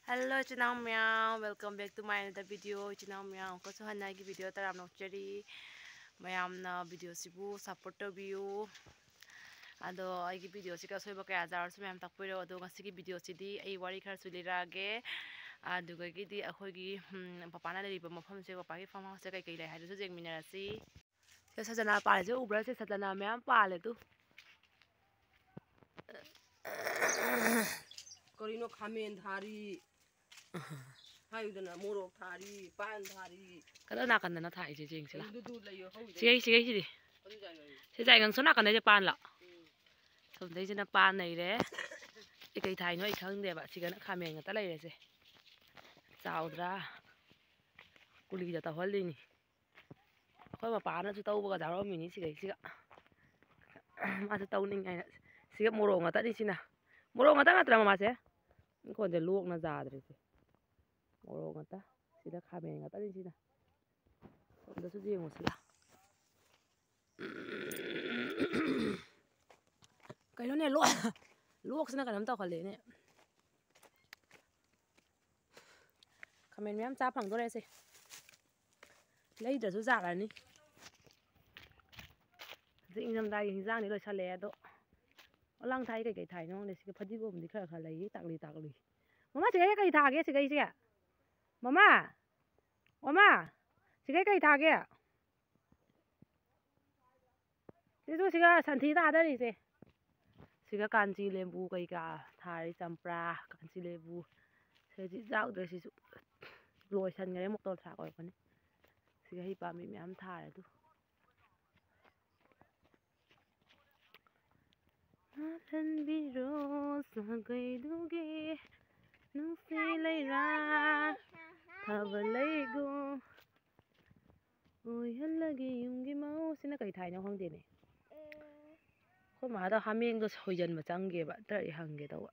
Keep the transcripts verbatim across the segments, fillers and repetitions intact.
Hello, ꯏꯆꯤꯟ ꯏꯅꯥꯎ ꯃꯌꯥꯝ, welcome back to my another video. ꯏꯆꯤꯟ ꯏꯅꯥꯎ ꯃꯌꯥꯝ, ꯑꯃꯨꯛꯀꯁꯨ ꯍꯟꯅ ꯑꯩꯒꯤ video ꯇꯔꯥꯝꯅ ꯑꯣꯛꯆꯔꯤ꯫ ꯃꯌꯥꯝꯅ videoꯁꯤꯕꯨ support ꯇꯧꯕꯤꯌꯨ꯫ ꯑꯗꯣ ꯑꯩꯒꯤ videoꯁꯤꯒ ꯑꯁꯣꯏꯕ ꯀꯌꯥ ꯌꯥꯎꯔꯁꯨ ꯃꯌꯥꯝ ꯇꯥꯛꯄꯤꯔꯣ꯫ ꯑꯗꯣ ꯉꯁꯤꯒꯤ videoꯁꯤꯗꯤ ꯑꯩ ꯋꯥꯔꯤ ꯈꯔꯁꯨ ꯂꯤꯔꯛꯑꯒꯦ꯫ ꯑꯗꯨꯗꯒꯤꯗꯤ ꯑꯩꯈꯣꯏꯒꯤ, ꯎꯝ, ꯄꯄꯥꯅ ꯂꯩꯔꯤꯕ ꯃꯐꯝꯁꯦ, ꯄꯄꯥꯒꯤ farm houseꯁꯦ ꯀꯩꯀꯩ ꯂꯩ ꯍꯥꯏꯗꯨꯁꯨ ꯌꯦꯡꯃꯤꯟꯅꯔꯁꯤ꯫ ꯁꯦ ꯁꯖꯅꯥ ꯄꯥꯜꯂꯤꯁꯦ ꯎꯕ꯭ꯔꯥ? ꯁꯦ ꯁꯖꯅꯥ ꯃꯌꯥꯝ ꯄꯥꯜꯂꯦ ꯇꯨ꯫ ꯀꯔꯤꯅꯣ ꯈꯥꯃꯦꯟ ꯊꯥꯔꯤ ꯍꯥꯏꯌꯨꯗꯅ, ꯃꯣꯔꯣꯛ ꯊꯥꯔꯤ, ꯄꯥꯟ ꯊꯥꯔꯤ꯫ ꯀꯗꯣꯝ ꯅꯥꯀꯟꯗꯅꯣ ꯊꯥꯔꯤꯁꯦ ꯌꯦꯡꯁꯤꯂꯥ꯫ ꯑꯗꯨꯗꯨ ꯂꯩꯌꯣ, ꯍꯧꯔꯤꯗꯣ꯫ ꯁꯤꯒꯩ, ꯁꯤꯒꯩꯁꯤꯗꯤ꯫ ꯑꯗꯨ ꯌꯥꯏ, ꯌꯥꯏ꯫ ꯁꯤ ꯌꯥꯏꯉꯪ ꯁꯣꯝ ꯅꯥꯀꯟꯗꯩꯁꯦ ꯄꯥꯟꯂꯣ? ꯎꯝ꯫ ꯁꯣꯝꯗꯩꯁꯤꯅ ꯄꯥꯟ ꯂꯩꯔꯦ꯫ ꯀꯩꯀꯩ ꯊꯥꯏꯅꯣ ꯑꯩ ꯈꯪꯗꯦꯕ꯫ ꯁꯤꯒꯅ ꯈꯥꯃꯦꯟ ꯉꯥꯛꯇ ꯂꯩꯔꯦꯁꯦ꯫ ꯆꯥꯎꯗ꯭ꯔꯥ? ꯀꯨꯂꯤꯗ ꯇꯧꯍꯜꯂꯤꯅꯤ꯫ ꯑꯩꯈꯣꯏ ꯃꯄꯥꯅꯁꯨ ꯇꯧꯕꯒ ꯌꯥꯎꯔꯝꯃꯤꯅꯤ ꯁꯤꯒꯩꯁꯤꯒ꯫ ꯃꯥꯁꯨ ꯇꯧꯅꯤꯡꯉꯦ ꯍꯥꯏꯅ꯫ ꯁꯤꯒ ꯃꯣꯔꯣꯛ ꯉꯥꯛꯇꯅꯤ ꯁꯤꯅ꯫ ꯃꯣꯔꯣꯛ ꯉꯥꯛꯇ ꯅꯠꯇ꯭ꯔꯥ ꯃꯃꯥꯁꯦ? ꯏꯪꯈꯣꯜꯁꯦ ꯂꯣꯛꯅ ꯌꯥꯗ꯭ꯔꯤꯁꯦ꯫ ꯃꯣꯔꯣꯛ ꯉꯥꯛꯇ꯫ ꯁꯤꯗ ꯈꯥꯃꯦꯟ ꯉꯥꯛꯇꯅꯤ ꯁꯤꯅ꯫ ꯁꯣꯝꯗꯁꯨ ꯌꯦꯡꯉꯨꯁꯤꯔꯥ꯫ ꯀꯩꯅꯣꯅꯦ, ꯂꯣꯛ-, ꯂꯣꯛꯁꯤꯅ ꯀꯩꯅꯣꯝ ꯇꯧꯈꯠꯂꯛꯑꯦꯅꯦ꯫ ꯈꯥꯃꯦꯟ ꯃꯌꯥꯝ ꯆꯥ ꯐꯪꯗꯣꯔꯦ ꯁꯦ꯫ ꯂꯩꯗ꯭ꯔꯁꯨ ꯆꯥꯔꯅꯤ꯫ ꯍꯧꯖꯤꯛ ꯏꯪꯊꯝꯊꯥꯒꯤ ꯍꯤꯟꯖꯥꯡꯗꯤ ꯂꯣꯏꯁꯜꯂꯛꯑꯦ ꯑꯗꯣ꯫ ꯑꯣꯂꯥꯡ ꯊꯥꯏ ꯀꯩꯀꯩ ꯊꯥꯏꯅꯣ ꯈꯪꯗꯦ꯫ ꯁꯤꯒ ꯐꯗꯤꯒꯣꯝꯗꯤ ꯈꯔ ꯈꯔ ꯂꯩꯌꯦ, ꯇꯥꯛꯂꯤ ꯇꯥꯛꯂꯤ꯫ ꯃꯃꯥ, ꯁꯤꯒꯩ ꯀꯩ ꯊꯥꯒꯦ ꯁꯤꯒꯩꯁꯦ? ꯃꯃꯥ! ꯃꯃꯥ! ꯁꯤꯒꯩ ꯀꯩ ꯊꯥꯒꯦ? ꯁꯤꯁꯨ ꯁꯤꯒ ꯁꯟꯊꯤ ꯊꯥꯗꯔꯤꯁꯦ꯫ ꯁꯤꯒ ꯀꯥꯟꯆꯤ ꯂꯦꯝꯕꯨ ꯀꯩꯀꯥ ꯊꯥꯔꯤ, ꯆꯝꯄ꯭ꯔꯥ, ꯀꯥꯟꯆꯤ ꯂꯦꯝꯕꯨ꯫ ꯁꯤꯗꯤ ꯌꯥꯎꯗ꯭ꯔꯦ ꯁꯤꯁꯨ꯫ ꯂꯣꯏꯁꯟꯈ꯭ꯔꯦ, ꯃꯣꯇꯣꯔ ꯊꯥꯛ ꯑꯣꯏꯔꯛꯄꯅꯤ꯫ ꯁꯤꯒ ꯍꯩ ꯄꯥꯝꯕꯤ ꯃꯌꯥꯝ ꯊꯥꯔꯦ ꯑꯗꯨ꯫ ꯃꯥꯜꯍꯟꯕꯤꯔꯣ ꯁꯥꯒꯩꯗꯨꯒꯤ ꯅꯨꯡꯁꯤ ꯂꯩꯔꯥ ꯐꯕ ꯂꯩꯒꯨꯝ꯫ ꯑꯣꯏꯍꯜꯂꯒꯦ ꯌꯨꯝꯒꯤ ꯃꯧ꯫ ꯁꯤꯅ ꯀꯩ ꯊꯥꯏꯅꯣ ꯈꯪꯗꯦꯅꯦ꯫ ꯑꯩꯈꯣꯏ ꯃꯥꯗꯣ ꯍꯥꯃꯦꯡꯗꯣ ꯍꯣꯏꯖꯟꯕ ꯆꯪꯒꯦꯕ, ꯑꯝꯇ ꯑꯩ ꯍꯪꯒꯦ ꯇꯧꯕ꯫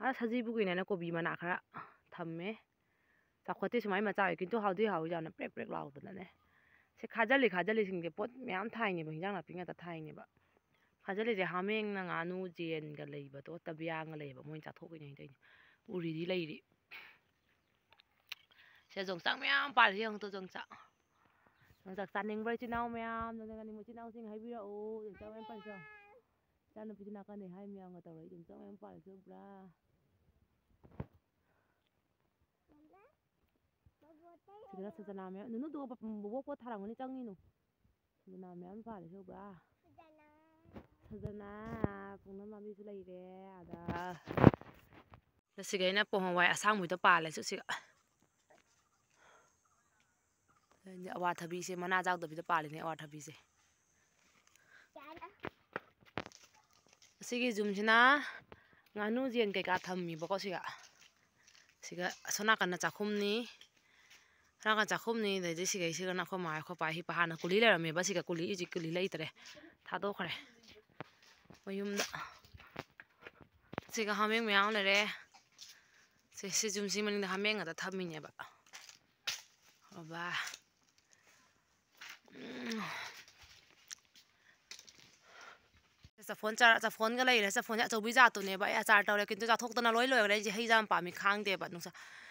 ꯑꯥ, ꯁꯖꯤꯕꯨꯒꯤꯅꯦꯅ ꯀꯣꯕꯤ ꯃꯅꯥ ꯈꯔ ꯊꯝꯃꯦ꯫ ꯆꯥꯎꯈꯠꯇꯦ ꯁꯨꯃꯥꯏꯅ ꯃꯆꯥ ꯑꯣꯏ, ꯀꯤꯟꯇꯨ ꯍꯥꯎꯗꯤ ꯍꯥꯎꯏ ꯌꯥꯝꯅ, ꯄ꯭ꯔꯦꯛ ꯄ꯭ꯔꯦꯛ ꯂꯥꯎꯗꯅꯅꯦ꯫ ꯁꯤ ꯈꯥꯖꯜꯂꯤ, ꯈꯥꯖꯜꯂꯤꯁꯤꯡꯁꯦ ꯄꯣꯠ ꯃꯌꯥꯝ ꯊꯥꯏꯅꯦꯕ, ꯍꯤꯟꯖꯥꯡ ꯅꯥꯄꯤ ꯉꯥꯛꯇ ꯊꯥꯏꯅꯦꯕ꯫ ꯆꯥꯁꯤꯜꯂꯤꯁꯦ ꯍꯥꯃꯦꯡꯅ ꯉꯥꯅꯨ ꯖꯦꯟꯒ ꯂꯩꯕꯗꯣ, ꯇꯕꯤꯌꯥꯡꯒ ꯂꯩꯕ, ꯃꯣꯏꯅ ꯆꯥꯊꯣꯛꯈꯤꯅꯦ ꯍꯥꯏꯅ ꯇꯧꯔꯤꯅꯦ꯫ ꯎꯔꯤꯗꯤ ꯂꯩꯔꯤ꯫ ꯁꯤꯗ ꯌꯣꯡꯆꯥꯛ ꯃꯌꯥꯝ ꯄꯥꯜꯂꯤ, ꯌꯦꯡꯉꯨ ꯇꯨ, ꯌꯣꯡꯆꯥꯛ꯫ ꯌꯣꯡꯆꯥꯛ ꯆꯥꯅꯤꯡꯕ꯭ꯔꯥ, ꯏꯆꯤꯟ ꯏꯅꯥꯎ ꯃꯌꯥꯝ? ꯅꯪꯅ ꯆꯥꯅꯤꯡꯕ ꯏꯆꯤꯟ ꯏꯅꯥꯎꯁꯤꯡ ꯍꯥꯏꯕꯤꯔꯛꯎ꯫ ꯌꯣꯡꯆꯥꯛ ꯃꯌꯥꯝ ꯄꯥꯜꯂꯤ, ꯆꯣ꯫ ꯏꯆꯥꯅꯨꯄꯤꯁꯤ ꯅꯥꯀꯟꯗꯩ ꯍꯥꯏ ꯃꯌꯥꯝꯒ ꯇꯧꯔꯛꯏ, ꯌꯣꯡꯆꯥꯛ ꯃꯌꯥꯝ ꯄꯥꯜꯂꯤ, ꯆꯣ, ꯄꯨꯔꯥ꯫ ꯁꯤꯗꯅ ꯁꯖꯅꯥ ꯃꯌꯥꯝ, ꯅꯨꯅꯨꯗꯣ ꯕꯣꯕꯣꯛ ꯄꯣꯠ ꯊꯥꯔꯝꯒꯅꯤ, ꯆꯪꯉꯤꯅꯨ꯫ ꯁꯖꯅꯥ ꯃꯌꯥꯝ ꯄꯥꯜꯂꯤ, ꯆꯣ, ꯄꯨꯔꯥ꯫ ꯁꯖꯅꯥ, ꯄꯨꯡꯅꯝ ꯄꯥꯝꯕꯤꯁꯨ ꯂꯩꯔꯦ ꯑꯥꯗ꯫ ꯁꯤꯒ ꯑꯩꯅ ꯄꯣꯡ ꯍꯋꯥꯏ ꯑꯁꯥꯡꯕꯤꯗꯣ ꯄꯥꯜꯂꯦ, ꯁꯤ ꯁꯤꯒ꯫ ꯑꯗꯩꯗꯤ ꯑꯋꯥꯊꯕꯤꯁꯦ ꯃꯅꯥ ꯆꯥꯎꯗꯕꯤꯗ ꯄꯥꯜꯂꯤꯅꯦ, ꯑꯋꯥꯊꯕꯤꯁꯦ꯫ ꯑꯁꯤꯒꯤ ꯖꯨꯝꯁꯤꯅ ꯉꯥꯅꯨ ꯌꯦꯟ ꯀꯩꯀꯥ ꯊꯝꯃꯤꯕꯀꯣ ꯁꯤꯒ꯫ ꯁꯤꯒ ꯑꯁꯣꯝ ꯅꯥꯀꯟꯗ ꯆꯥꯛꯈꯨꯝꯅꯤ꯫ ꯁꯣꯝ ꯅꯥꯀꯟ ꯆꯥꯛꯈꯨꯝꯅꯤ, ꯑꯗꯩꯗꯤ ꯁꯤꯒꯩꯁꯤꯒꯅ ꯑꯩꯈꯣꯏ ꯃꯥ, ꯑꯩꯈꯣꯏ ꯄꯥ ꯍꯤꯞꯄ꯫ ꯍꯥꯟꯅ ꯀꯨꯂꯤ ꯂꯩꯔꯝꯃꯦꯕ ꯁꯤꯒ, ꯀꯨꯂꯤ ꯍꯧꯖꯤꯛ ꯀꯨꯂꯤ ꯂꯩꯇ꯭ꯔꯦ, ꯊꯥꯗꯣꯛꯈ꯭ꯔꯦ꯫ ꯃꯌꯨꯝꯗ꯫ ꯁꯤꯒ ꯍꯥꯃꯦꯡ ꯃꯌꯥꯝ ꯂꯩꯔꯦ꯫ ꯁꯤ, ꯁꯤ ꯖꯨꯝꯁꯤ ꯃꯅꯤꯡꯗ ꯍꯥꯃꯦꯡ ꯉꯥꯛꯇ ꯊꯝꯃꯤꯅꯦꯕ꯫ ꯑꯣꯕꯥ꯫ ꯎꯝ꯫ ꯆꯐꯣꯟ ꯆꯥ-, ꯆꯐꯣꯟꯒ ꯂꯩꯔꯦ꯫ ꯆꯐꯣꯟꯁꯦ ꯑꯆꯧꯕꯤ ꯖꯥꯠꯇꯨꯅꯦꯕ꯫ ꯑꯩ ꯑꯆꯥꯔ ꯇꯧꯔꯦ, ꯀꯤꯟꯇꯨ ꯆꯥꯊꯣꯛꯇꯅ ꯂꯣꯏ ꯂꯣꯏꯈ꯭ꯔꯦ꯫ ꯑꯩꯁꯦ ꯍꯩ ꯆꯥ ꯌꯥꯝ ꯄꯥꯝꯃꯤ, ꯈꯥꯡꯗꯦꯕ꯫ ꯅꯨꯡꯁꯥ,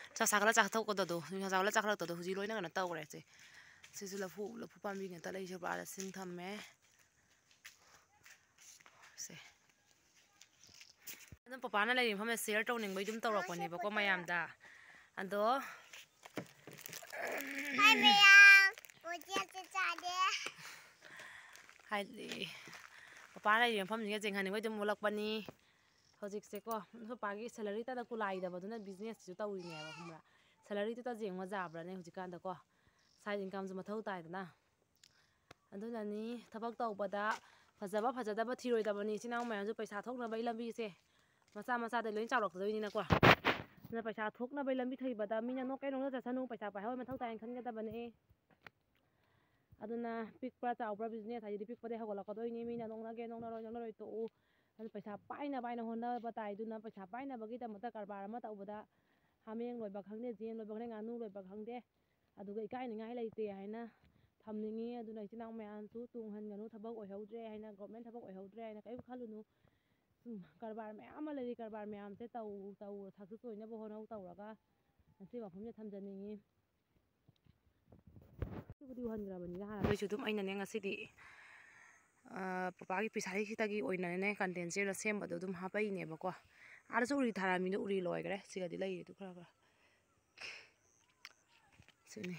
ꯅꯨꯡꯁꯥ ꯁꯥꯒꯠꯂ ꯆꯥꯊꯣꯛꯀꯗꯧꯗꯣ, ꯅꯨꯡꯁꯥ ꯁꯥꯒꯠꯂ ꯆꯥꯈꯠꯂꯛꯇꯧꯗꯣ꯫ ꯍꯧꯖꯤꯛ ꯂꯣꯏꯅ ꯀꯩꯅꯣ ꯇꯧꯈ꯭ꯔꯦ꯫ ꯁꯦ, ꯁꯤꯁꯨ ꯂꯐꯨ, ꯂꯐꯨ ꯄꯥꯝꯕꯤ ꯉꯥꯛꯇ ꯂꯩꯁꯦ꯫ ꯄꯥꯜꯂ ꯁꯤꯡ ꯊꯝꯃꯦ꯫ ꯁꯦ꯫ ꯑꯗꯨꯝ ꯄꯄꯥꯅ ꯂꯩꯔꯤ ꯃꯐꯝꯗ share ꯇꯧꯅꯤꯡꯕꯩ ꯑꯗꯨꯝ ꯇꯧꯔꯛꯄꯅꯦꯕꯀꯣ ꯃꯌꯥꯝꯗ꯫ ꯑꯗꯣ, ꯍꯥꯏ ꯃꯌꯥꯝ, ꯍꯧꯖꯤꯛ ꯆꯥꯛ ꯆꯥꯗꯦ꯫ ꯍꯥꯏꯗꯤ, ꯄꯄꯥ ꯂꯩꯔꯤ ꯃꯐꯝꯁꯤꯒ ꯌꯦꯡꯍꯟꯅꯤꯡꯕꯩ ꯑꯗꯨꯝ ꯑꯣꯜꯂꯛꯄꯅꯤ꯫ ꯍꯧꯖꯤꯛꯁꯦꯀꯣ, ꯑꯩꯈꯣꯏ ꯄꯥꯒꯤ salary ꯇꯥꯗ ꯀꯨꯂꯥꯏꯗꯕꯗꯨꯅ business ꯁꯤꯁꯨ ꯇꯧꯔꯤꯅꯦꯕ, ꯈꯪꯕ꯭ꯔꯥ? Salary ꯇꯨꯇ ꯌꯦꯡꯕ ꯌꯥꯕ꯭ꯔꯥꯅꯦ ꯍꯧꯖꯤꯛꯀꯥꯟꯗꯀꯣ? Side income ꯁꯨ ꯃꯊꯧ ꯇꯥꯏꯗꯅ꯫ ꯑꯗꯨꯅꯅꯤ ꯊꯕꯛ ꯇꯧꯕꯗ ꯐꯖꯕ ꯐꯖꯗꯕ ꯊꯤꯔꯣꯏꯗꯕꯅꯤ꯫ ꯏꯆꯤꯟ ꯏꯅꯥꯎ ꯃꯌꯥꯝꯁꯨ ꯄꯩꯁꯥ ꯊꯣꯛꯅꯕꯒꯤ ꯂꯝꯕꯤꯁꯦ ꯃꯆꯥ ꯃꯆꯥꯗꯩ ꯂꯣꯏ ꯆꯥꯎꯔꯛꯇꯣꯏꯅꯤꯅꯀꯣ꯫ ꯑꯗꯨꯅ ꯄꯩꯁꯥ ꯊꯣꯛꯅꯕꯒꯤ ꯂꯝꯕꯤ ꯊꯤꯕꯗ ꯃꯤꯅ ꯅꯣꯛꯀꯦ ꯅꯣꯛꯅꯖꯁꯅꯨ, ꯄꯩꯁꯥ ꯄꯥꯏꯍꯧꯕ ꯃꯊꯧ ꯇꯥꯏꯅ ꯈꯟꯒꯗꯕꯅꯤ꯫ ꯑꯗꯨꯅ ꯄꯤꯛꯄ꯭ꯔꯥ ꯆꯥꯎꯕ꯭ꯔꯥ business ꯍꯥꯏꯁꯤꯗꯤ ꯄꯤꯛꯄꯗꯩ ꯍꯧꯒꯠꯂꯛꯀꯗꯣꯏꯅꯤ꯫ ꯃꯤꯅ ꯅꯣꯛꯅꯒꯦ ꯅꯣꯛꯅꯔꯣꯏ ꯅꯣꯛꯅꯔꯣꯏ ꯇꯣꯛꯎ꯫ ꯑꯗꯨ ꯄꯩꯁꯥ ꯄꯥꯏꯅꯕ ꯍꯥꯏꯅ ꯍꯣꯠꯅꯕ ꯇꯥꯏ꯫ ꯑꯗꯨꯅ ꯄꯩꯁꯥ ꯄꯥꯏꯅꯕꯒꯤꯗꯃꯛꯇ ꯀꯔꯕꯥꯔ ꯑꯃ ꯇꯧꯕꯗ ꯍꯥꯃꯦꯡ ꯂꯣꯏꯕ ꯈꯪꯗꯦ, ꯌꯦꯟ ꯂꯣꯏꯕ ꯈꯪꯗꯦ, ꯉꯥꯅꯨ ꯂꯣꯏꯕ ꯈꯪꯗꯦ, ꯑꯗꯨꯒ ꯏꯀꯥꯏꯅꯤꯡꯉꯥꯏ ꯂꯩꯇꯦ ꯍꯥꯏꯅ ꯊꯝꯅꯤꯡꯉꯤ꯫ ꯑꯗꯨꯅ ꯏꯆꯤꯟ ꯏꯅꯥꯎ ꯃꯌꯥꯝꯁꯨ ꯇꯨꯡꯍꯟꯒꯅꯨ, ꯊꯕꯛ ꯑꯣꯏꯍꯧꯗ꯭ꯔꯦ ꯍꯥꯏꯅ, ꯒꯣꯔꯃꯦꯟ ꯊꯕꯛ ꯑꯣꯏꯍꯧꯗ꯭ꯔꯦ ꯍꯥꯏꯅ ꯀꯔꯤꯝ ꯈꯜꯂꯨꯅꯨ꯫ ꯁꯨꯝ ꯀꯔꯕꯥꯔ ꯃꯌꯥꯝ ꯑꯃ ꯂꯩꯔꯤ, ꯀꯔꯕꯥꯔ ꯃꯌꯥꯝꯁꯦ ꯇꯧ ꯇꯧ ꯁꯛꯁꯦꯁ ꯑꯣꯏꯅꯕ ꯍꯣꯠꯅꯧ ꯇꯧꯔꯒ ꯉꯁꯤ ꯋꯥꯐꯝꯁꯦ ꯊꯝꯖꯅꯤꯡꯉꯤ꯫ ꯁꯤꯕꯨꯗꯤ ꯎꯍꯟꯈ꯭ꯔꯕꯅꯤꯅ ꯍꯥꯟꯅ꯫ ꯑꯗꯨꯏꯁꯨ ꯑꯗꯨꯝ ꯑꯩꯅꯅꯦ ꯉꯁꯤꯗꯤ, ꯑ, ꯄꯄꯥꯒꯤ ꯄꯤꯁꯥꯔꯤꯁꯤꯗꯒꯤ ꯑꯣꯏꯅꯅꯦ ꯀꯟꯇꯦꯟꯁꯦ ꯑꯣꯏꯅ ꯁꯦꯝꯕꯗꯣ ꯑꯗꯨꯝ ꯍꯥꯞꯄꯛꯏꯅꯦꯕꯀꯣ꯫ ꯑꯥꯗꯁꯨ ꯎꯔꯤ ꯊꯥꯔꯝꯃꯤꯅ ꯎꯔꯤ ꯂꯣꯏꯈ꯭ꯔꯦ꯫ ꯁꯤꯒꯗꯤ ꯂꯩꯔꯤ ꯑꯗꯨ ꯈꯔ ꯈꯔ꯫ ꯁꯤꯅꯤ꯫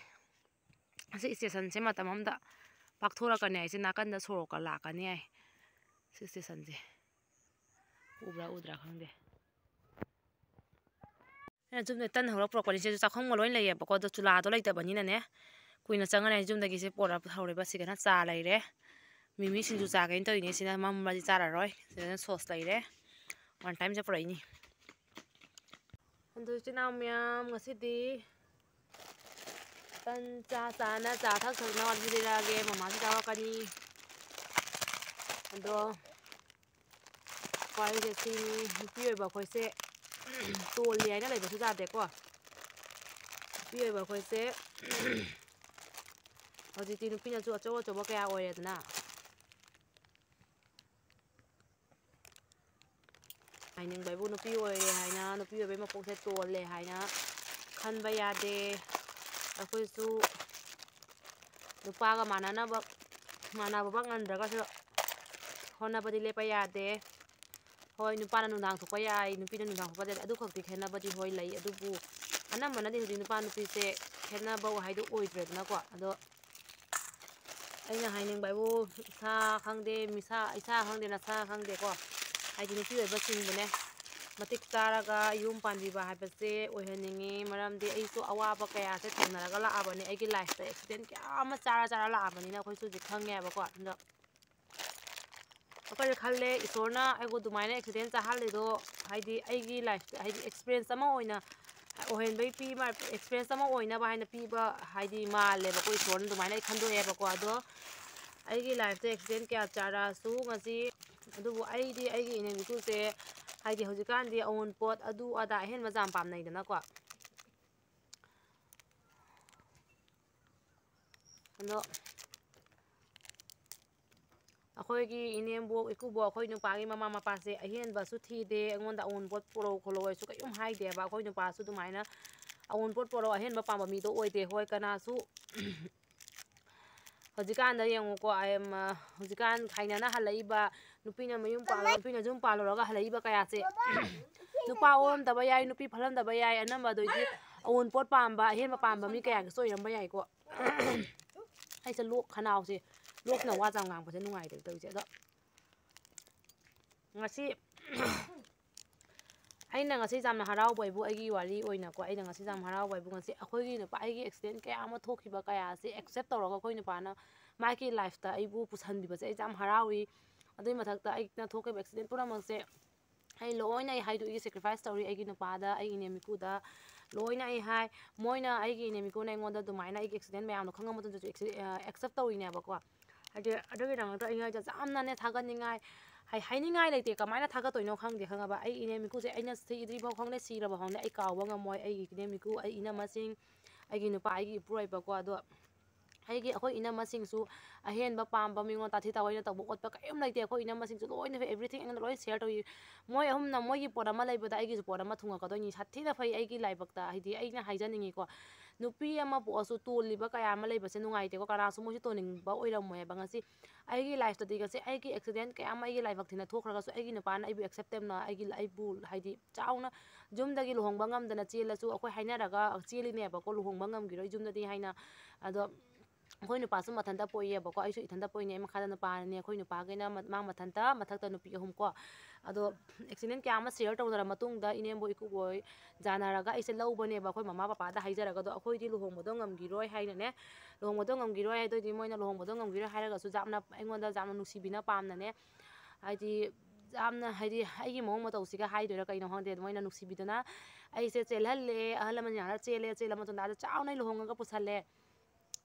ꯑꯁꯤ ꯏꯁꯇꯦꯁꯟꯁꯦ ꯃꯇꯝ ꯑꯃꯗ ꯄꯥꯛꯊꯣꯔꯛꯀꯅꯤ ꯍꯥꯏꯁꯦ, ꯅꯥꯀꯟꯗ ꯁꯣꯔꯣꯛꯀ ꯂꯥꯛꯀꯅꯤ ꯍꯥꯏ꯫ ꯁꯤ ꯏꯁꯇꯦꯁꯟꯁꯦ ꯎꯕ꯭ꯔꯥ ꯎꯗ꯭ꯔꯥ ꯈꯪꯗꯦ꯫ ꯑꯩꯅ ꯌꯨꯝꯗ ꯇꯟ ꯍꯧꯔ ꯄꯨꯔꯛꯄꯅꯤ꯫ ꯁꯤꯁꯨ ꯆꯥꯛꯈꯨꯝꯒ ꯂꯣꯏ ꯂꯩꯌꯦꯕꯀꯣ, ꯑꯗꯣ ꯆꯨꯂꯥꯗꯣ ꯂꯩꯇꯕꯅꯤꯅꯅꯦ ꯀꯨꯏꯅ ꯆꯪꯉꯅꯤ꯫ ꯌꯨꯝꯗꯒꯤꯁꯦ ꯄꯨꯔꯛ ꯍꯧꯔꯦꯕ꯫ ꯁꯤꯗꯅ ꯆꯥ ꯂꯩꯔꯦ, ꯃꯤꯃꯤ ꯁꯤꯡꯖꯨ ꯆꯥꯒꯦꯅ ꯇꯧꯔꯤꯅꯦ꯫ ꯁꯤꯅ ꯃꯝꯃꯗꯤ ꯆꯥꯔꯔꯣꯏ꯫ ꯁꯤꯗꯅ ꯁꯣꯁ ꯂꯩꯔꯦ, ꯋꯥꯟ ꯇꯥꯏꯝꯁꯦ ꯄꯨꯔꯛꯏꯅꯤ꯫ ꯑꯗꯨ ꯏꯆꯤꯟ ꯏꯅꯥꯎ ꯃꯌꯥꯝ, ꯉꯁꯤꯗꯤ ꯇꯟ ꯆꯥ ꯆꯥꯅ, ꯆꯥ ꯊꯛ ꯊꯛꯅ ꯋꯥꯔꯤ ꯂꯤꯔꯛꯑꯒꯦ꯫ ꯃꯃꯥꯁꯨ ꯌꯥꯎꯔꯛꯀꯅꯤ꯫ ꯑꯗꯣ ꯋꯥꯔꯤꯁꯦ ꯁꯤꯅꯤ, ꯅꯨꯄꯤ ꯑꯣꯏꯕ ꯑꯩꯈꯣꯏꯁꯦ ꯇꯣꯜꯂꯤ ꯍꯥꯏꯅ ꯂꯩꯕꯁꯨ ꯌꯥꯗꯦꯀꯣ꯫ ꯅꯨꯄꯤ ꯑꯣꯏꯕ ꯑꯩꯈꯣꯏꯁꯦ ꯍꯧꯖꯤꯛꯇꯤ ꯅꯨꯄꯤꯅꯁꯨ ꯑꯆꯧ ꯑꯆꯧꯕ ꯀꯌꯥ ꯑꯣꯏꯔꯦꯗꯅ꯫ ꯍꯥꯏꯅꯤꯡꯕ ꯍꯥꯏꯕꯨ, ꯅꯨꯄꯤ ꯑꯣꯏꯔꯦ ꯍꯥꯏꯅ, ꯅꯨꯄꯤ ꯑꯣꯏꯕꯩ ꯃꯄꯣꯛꯁꯦ ꯇꯣꯜꯂꯦ ꯍꯥꯏꯅ ꯈꯟꯕ ꯌꯥꯗꯦ꯫ ꯑꯩꯈꯣꯏꯁꯨ ꯅꯨꯄꯥꯒ ꯃꯥꯟꯅꯅꯕ, ꯃꯥꯟꯅꯕꯃꯛ ꯉꯝꯗ꯭ꯔꯒꯁꯨ ꯍꯣꯠꯅꯕꯗꯤ ꯂꯦꯞꯄ ꯌꯥꯗꯦ꯫ ꯍꯣꯏ, ꯅꯨꯄꯥꯅ ꯅꯨꯡꯗꯥꯡ ꯊꯣꯛꯄ ꯌꯥꯏ, ꯅꯨꯄꯤꯅ ꯅꯨꯡꯗꯥꯡ ꯊꯣꯛꯄ ꯌꯥꯗꯦ, ꯑꯗꯨ ꯈꯛꯇꯤ ꯈꯦꯠꯅꯕꯗꯤ ꯍꯣꯏ ꯂꯩ꯫ ꯑꯗꯨꯕꯨ ꯑꯅꯝꯕꯅꯗꯤ ꯍꯧꯖꯤꯛ ꯅꯨꯄꯥ ꯅꯨꯄꯤꯁꯦ ꯈꯦꯠꯅꯕ ꯍꯥꯏꯗꯨ ꯑꯣꯏꯗ꯭ꯔꯦꯗꯅꯀꯣ꯫ ꯑꯗꯣ ꯑꯩꯅ ꯍꯥꯏꯅꯤꯡꯕ ꯍꯥꯏꯕꯨ, ꯏꯁꯥ ꯈꯪꯗꯦ, ꯃꯤꯁꯥ, ꯏꯁꯥ ꯈꯪꯗꯦ, ꯅꯁꯥ ꯈꯪꯗꯦꯀꯣ, ꯍꯥꯏꯗꯤ ꯅꯨꯄꯤ ꯑꯣꯏꯕꯁꯤꯡꯕꯨꯅꯦ, ꯃꯇꯤꯛ ꯆꯥꯔꯒ ꯌꯨꯝ ꯄꯥꯟꯕꯤꯕ ꯍꯥꯏꯕꯁꯦ ꯑꯣꯏꯍꯟꯅꯤꯡꯉꯤ꯫ ꯃꯔꯝꯗꯤ ꯑꯩꯁꯨ ꯑꯋꯥꯕ ꯀꯌꯥꯁꯦ ꯊꯦꯡꯅꯔꯒ ꯂꯥꯛꯑꯕꯅꯦ꯫ ꯑꯩꯒꯤ ꯂꯥꯏꯐꯇ ꯑꯦꯛꯁꯤꯗꯦꯟ ꯀꯌꯥ ꯑꯃ ꯆꯥꯔ ꯆꯥꯔ ꯂꯥꯛꯑꯕꯅꯤꯅ ꯑꯩꯈꯣꯏꯁꯨ ꯍꯧꯖꯤꯛ ꯈꯪꯉꯦꯕꯀꯣ꯫ ꯑꯗꯣ ꯑꯩꯈꯣꯏꯅ ꯈꯜꯂꯦ, ꯏꯁꯣꯔꯅ ꯑꯩꯕꯨ ꯑꯗꯨꯃꯥꯏꯅ ꯑꯦꯛꯁꯤꯗꯦꯟ ꯆꯥꯍꯜꯂꯤꯗꯣ, ꯍꯥꯏꯗꯤ ꯑꯩꯒꯤ ꯂꯥꯏꯐꯇ, ꯍꯥꯏꯗꯤ ꯑꯦꯛꯁꯄꯤꯔꯤꯌꯦꯟꯁ ꯑꯃ ꯑꯣꯏꯅ ꯑꯣꯏꯍꯟꯕꯒꯤ ꯄꯤ-, ꯑꯦꯛꯁꯄꯤꯔꯤꯌꯦꯟꯁ ꯑꯃ ꯑꯣꯏꯅꯕ ꯍꯥꯏꯅ ꯄꯤꯕ, ꯍꯥꯏꯗꯤ ꯃꯥꯜꯂꯦꯕꯀꯣ, ꯏꯁꯣꯔꯅ ꯑꯗꯨꯃꯥꯏꯅ ꯑꯩ ꯈꯟꯗꯣꯛꯑꯦꯕꯀꯣ꯫ ꯑꯗꯣ ꯑꯩꯒꯤ ꯂꯥꯏꯐꯇ ꯑꯦꯛꯁꯤꯗꯦꯟ ꯀꯌꯥ ꯆꯥꯔꯛꯑꯁꯨ ꯉꯁꯤ, ꯑꯗꯨꯕꯨ ꯑꯩꯗꯤ ꯑꯩꯒꯤ ꯏꯅꯦꯝ ꯏꯀꯨꯁꯦ, ꯍꯥꯏꯗꯤ ꯍꯧꯖꯤꯛꯀꯥꯟꯗꯤ ꯑꯎꯟꯄꯣꯠ ꯑꯗꯨ ꯑꯗꯥ ꯑꯍꯦꯟꯕ ꯌꯥꯝ ꯄꯥꯝꯅꯩꯗꯅꯀꯣ꯫ ꯑꯗꯣ ꯑꯩꯈꯣꯏꯒꯤ ꯏꯅꯦꯝꯕꯣꯛ, ꯏꯀꯨꯕꯣꯛ, ꯑꯩꯈꯣꯏ ꯅꯨꯄꯥꯒꯤ ꯃꯃꯥ ꯃꯄꯥꯁꯦ ꯑꯍꯦꯟꯕꯁꯨ ꯊꯤꯗꯦ, ꯑꯩꯉꯣꯟꯗ ꯑꯎꯟꯄꯣꯠ ꯄꯨꯔꯛꯎ ꯈꯣꯠꯂꯛꯑꯣꯁꯨ ꯀꯩꯝ ꯍꯥꯏꯗꯦꯕ꯫ ꯑꯩꯈꯣꯏ ꯅꯨꯄꯥꯁꯨ ꯑꯗꯨꯃꯥꯏꯅ ꯑꯎꯟꯄꯣꯠ ꯄꯨꯔꯛꯎ ꯑꯍꯦꯟꯕ ꯄꯥꯝꯕ ꯃꯤꯗꯣ ꯑꯣꯏꯗꯦ꯫ ꯍꯣꯏ, ꯀꯅꯥꯁꯨ ꯍꯧꯖꯤꯛꯀꯥꯟꯗ ꯌꯦꯡꯉꯨꯀꯣ, ꯑꯦꯝ, ꯑ, ꯍꯧꯖꯤꯛꯀꯥꯟ ꯈꯥꯏꯅꯅ ꯍꯜꯂꯛꯏꯕ, ꯅꯨꯄꯤꯅ ꯃꯌꯨꯝ ꯄꯥꯜꯂ-, ꯅꯨꯄꯤꯅ ꯌꯨꯝ ꯄꯥꯜꯂꯨꯔꯒ ꯍꯜꯂꯛꯏꯕ ꯀꯌꯥꯁꯦ, ꯅꯨꯄꯥ ꯑꯣꯜꯂꯝꯗꯕ ꯌꯥꯏ, ꯅꯨꯄꯤ ꯐꯜꯂꯝꯗꯕ ꯌꯥꯏ, ꯑꯅꯝꯕ ꯑꯗꯨꯗꯤ ꯑꯑꯣꯟꯄꯣꯠ ꯄꯥꯝꯕ, ꯑꯍꯦꯟꯕ ꯄꯥꯝꯕ ꯃꯤ ꯀꯌꯥꯒꯤꯁꯨ ꯑꯣꯏꯔꯝꯕ ꯌꯥꯏꯀꯣ꯫ ꯑꯩꯁꯦ ꯂꯣꯛ, ꯈꯅꯥꯎꯁꯦ, ꯂꯣꯛꯁꯤꯅ ꯋꯥ ꯌꯥꯝ ꯉꯥꯡꯕꯁꯦ ꯅꯨꯡꯉꯥꯏꯇꯦ ꯇꯧꯔꯤꯁꯦ꯫ ꯑꯗꯣ ꯉꯁꯤ ꯑꯩꯅ ꯉꯁꯤ ꯌꯥꯝꯅ ꯍꯔꯥꯎꯕ ꯍꯥꯏꯕꯨ, ꯑꯩꯒꯤ ꯋꯥꯔꯤ ꯑꯣꯏꯅꯀꯣ, ꯑꯩꯅ ꯉꯁꯤ ꯌꯥꯝ ꯍꯔꯥꯎꯕ ꯍꯥꯏꯕꯨ, ꯉꯁꯤ ꯑꯩꯈꯣꯏꯒꯤ ꯅꯨꯄꯥ, ꯑꯩꯒꯤ ꯑꯦꯛꯁꯤꯗꯦꯟ ꯀꯌꯥ ꯑꯃ ꯊꯣꯛꯈꯤꯕ ꯀꯌꯥꯁꯦ ꯑꯦꯛꯁꯦꯞ ꯇꯧꯔꯒ ꯑꯩꯈꯣꯏ ꯅꯨꯄꯥꯅ ꯃꯥꯒꯤ ꯂꯥꯏꯐꯇ ꯑꯩꯕꯨ ꯄꯨꯁꯟꯕꯤꯕꯁꯦ ꯑꯩ ꯌꯥꯝ ꯍꯔꯥꯎꯏ꯫ ꯑꯗꯨꯏ ꯃꯊꯛꯇ ꯑꯩꯅ ꯊꯣꯛꯈꯤꯕ ꯑꯦꯛꯁꯤꯗꯦꯟ ꯄꯨꯝꯅꯃꯛꯁꯦ ꯑꯩ ꯂꯣꯏꯅ ꯑꯩ ꯍꯥꯏꯗꯣꯛꯏ, ꯁꯦꯀ꯭ꯔꯤꯐꯥꯏꯁ ꯇꯧꯔꯤ ꯑꯩꯒꯤ ꯅꯨꯄꯥꯗ, ꯑꯩꯒꯤ ꯏꯅꯦꯝ ꯏꯀꯨꯗ ꯂꯣꯏꯅ ꯑꯩ ꯍꯥꯏ꯫ ꯃꯣꯏꯅ, ꯑꯩꯒꯤ ꯏꯅꯦꯝ ꯏꯀꯨꯅ ꯑꯩꯉꯣꯟꯗ ꯑꯗꯨꯃꯥꯏꯅ ꯑꯩꯒꯤ ꯑꯦꯛꯁꯤꯗꯦꯟ ꯃꯌꯥꯝꯗꯣ ꯈꯪꯉ ꯃꯇꯨꯡꯗꯁꯨ ꯑꯦꯛꯁꯦ-, ꯑ, ꯑꯦꯛꯁꯦꯞ ꯇꯧꯔꯤꯅꯦꯕꯀꯣ꯫ ꯍꯥꯏꯗꯤ ꯑꯗꯨꯒꯤꯗꯃꯛꯇ ꯑꯩꯅ ꯌꯥꯝꯅꯅꯦ ꯊꯥꯒꯠꯅꯤꯡꯉꯥꯏ, ꯍꯥꯏ-, ꯍꯥꯏꯅꯤꯡꯉꯥꯏ ꯂꯩꯇꯦ꯫ ꯀꯃꯥꯏꯅ ꯊꯥꯒꯠꯇꯣꯏꯅꯣ ꯈꯪꯗꯦ, ꯈꯪꯉꯕ? ꯑꯩ ꯏꯅꯦꯝ ꯏꯀꯨꯁꯦ ꯑꯩꯅ ꯁꯤꯗ꯭ꯔꯤꯐꯥꯎ ꯈꯪꯗꯦ, ꯁꯤꯔꯕ ꯈꯪꯗꯦ, ꯑꯩ ꯀꯥꯎꯕ ꯉꯝꯃꯣꯏ꯫ ꯑꯩꯒꯤ ꯏꯅꯦꯝ ꯏꯀꯨ, ꯑꯩ ꯏꯅꯝꯃꯁꯤꯡ, ꯑꯩꯒꯤ ꯅꯨꯄꯥ, ꯑꯩꯒꯤ ꯏꯄꯨꯔꯣꯏꯕꯀꯣ꯫ ꯑꯗꯣ ꯑꯩꯒꯤ, ꯑꯩꯈꯣꯏ ꯏꯅꯝꯃꯁꯤꯡꯁꯨ ꯑꯍꯦꯟꯕ ꯄꯥꯝꯕ, ꯃꯤꯉꯣꯟ ꯇꯥꯊꯤ ꯇꯥꯑꯣꯏꯅ ꯇꯧꯕ ꯈꯣꯠꯄ ꯀꯔꯤꯝ ꯂꯩꯇꯦ꯫ ꯑꯩꯈꯣꯏ ꯏꯅꯝꯃꯁꯤꯡꯁꯨ ꯂꯣꯏꯅ everything ꯑꯩꯉꯣꯟꯗ ꯂꯣꯏ ꯁꯤꯌꯔ ꯇꯧꯏ꯫ ꯃꯣꯏ ꯑꯍꯨꯝꯅ ꯃꯣꯏꯒꯤ ꯄꯣꯠ ꯑꯃ ꯂꯩꯕꯗ ꯑꯩꯒꯤꯁꯨ ꯄꯣꯠ ꯑꯃ ꯊꯨꯡꯉꯛꯀꯗꯣꯏꯅꯤ꯫ ꯁꯥꯊꯤꯅ ꯐꯩ ꯑꯩꯒꯤ ꯂꯥꯏꯕꯛꯇ, ꯍꯥꯏꯗꯤ ꯑꯩꯅ ꯍꯥꯏꯖꯅꯤꯡꯉꯤꯀꯣ꯫ ꯅꯨꯄꯤ ꯑꯃ ꯄꯣꯛꯑꯁꯨ ꯇꯣꯜꯂꯤꯕ ꯀꯌꯥ ꯑꯃ ꯂꯩꯕꯁꯦ ꯅꯨꯡꯉꯥꯏꯇꯦꯀꯣ꯫ ꯀꯅꯥꯁꯨ ꯃꯣꯏꯁꯨ ꯇꯣꯟꯅꯤꯡꯕ ꯑꯣꯏꯔꯝꯃꯣꯏ ꯍꯥꯏꯕ꯫ ꯉꯁꯤ ꯑꯩꯒꯤ ꯂꯥꯏꯐꯇꯗꯤ, ꯉꯁꯤ ꯑꯩꯒꯤ ꯑꯦꯛꯁꯤꯗꯦꯟ ꯀꯌꯥ ꯑꯃ ꯑꯩꯒꯤ ꯂꯥꯏꯕꯛ ꯊꯤꯅ ꯊꯣꯛꯈ꯭ꯔꯒꯁꯨ, ꯑꯩꯒꯤ ꯅꯨꯄꯥꯅ ꯑꯩꯕꯨ ꯑꯦꯛꯁꯦꯞ ꯇꯧꯅ, ꯑꯩꯒꯤ, ꯑꯩꯕꯨ ꯍꯥꯏꯗꯤ ꯆꯥꯎꯅ ꯌꯨꯝꯗꯒꯤ ꯂꯨꯍꯣꯡꯕ ꯉꯝꯗꯅ ꯆꯦꯜꯂꯁꯨ, ꯑꯩꯈꯣꯏ ꯍꯥꯏꯅꯔꯒ ꯆꯦꯜꯂꯤꯅꯦꯕꯀꯣ, ꯂꯨꯍꯣꯡꯕ ꯉꯝꯈꯤꯔꯣꯏ ꯌꯨꯝꯗꯗꯤ ꯍꯥꯏꯅ꯫ ꯑꯗꯣ ꯑꯩꯈꯣꯏ ꯅꯨꯄꯥꯁꯨ ꯃꯊꯟꯇ ꯄꯣꯛꯏꯌꯦꯕꯀꯣ, ꯑꯩꯁꯨ ꯏꯊꯟꯇ ꯄꯣꯛꯏꯅꯦ, ꯑꯩ ꯃꯈꯥꯗ ꯅꯨꯄꯥ ꯑꯅꯤꯅꯦ, ꯑꯩꯈꯣꯏ ꯅꯨꯄꯥꯈꯩꯅ ꯃ-, ꯃꯥ ꯃꯊꯟꯇ, ꯃꯊꯛꯇ ꯅꯨꯄꯤ ꯑꯍꯨꯝ ꯀꯣ꯫ ꯑꯗꯣ ꯑꯦꯛꯁꯤꯗꯦꯟ ꯀꯌꯥ ꯑꯃ ꯁꯤꯌꯔ ꯇꯧꯅꯔ ꯃꯇꯨꯡꯗ ꯏꯅꯦꯝꯕꯣꯛ ꯏꯀꯨꯕꯣꯏ ꯌꯥꯅꯔꯒ ꯑꯩꯁꯦ ꯂꯧꯕꯅꯦꯕ ꯑꯩꯈꯣꯏ ꯃꯃꯥ ꯄꯄꯥꯗ ꯍꯥꯏꯖꯔꯒ꯫ ꯑꯗꯣ ꯑꯩꯈꯣꯏꯗꯤ ꯂꯨꯍꯣꯡꯕꯗꯣ ꯉꯝꯈꯤꯔꯣꯏ ꯍꯥꯏꯅꯅꯦ, ꯂꯨꯍꯣꯡꯕꯗꯣ ꯉꯝꯈꯤꯔꯣꯏ ꯍꯥꯏꯗꯣꯏꯗꯤ, ꯃꯣꯏꯅ ꯂꯨꯍꯣꯡꯕꯗꯣ ꯉꯝꯈꯤꯔꯣꯏ ꯍꯥꯏꯔꯒꯁꯨ ꯌꯥꯝꯅ ꯑꯩꯉꯣꯟꯗ ꯌꯥꯝꯅ ꯅꯨꯡꯁꯤꯕꯤꯅ ꯄꯥꯝꯅꯅꯦ, ꯍꯥꯏꯗꯤ ꯌꯥꯝꯅ, ꯍꯥꯏꯗꯤ ꯑꯩꯒꯤ ꯃꯑꯣꯡ ꯃꯇꯧꯁꯤꯒ ꯍꯥꯏꯗꯣꯏꯔꯥ ꯀꯩꯅꯣ ꯈꯪꯗꯦ, ꯑꯗꯨ ꯃꯣꯏꯅ ꯅꯨꯡꯁꯤꯕꯤꯗꯅ ꯑꯩꯁꯦ ꯆꯦꯜꯍꯜꯂꯦ, ꯑꯍꯜ ꯂꯃꯟ ꯌꯥꯅ ꯆꯦꯜꯂꯦ, ꯆꯦꯜꯂ ꯃꯇꯨꯡꯗ ꯑꯥꯗ ꯆꯥꯎꯅ ꯑꯩ ꯂꯨꯍꯣꯡꯉꯒ ꯄꯨꯁꯜꯂꯦ꯫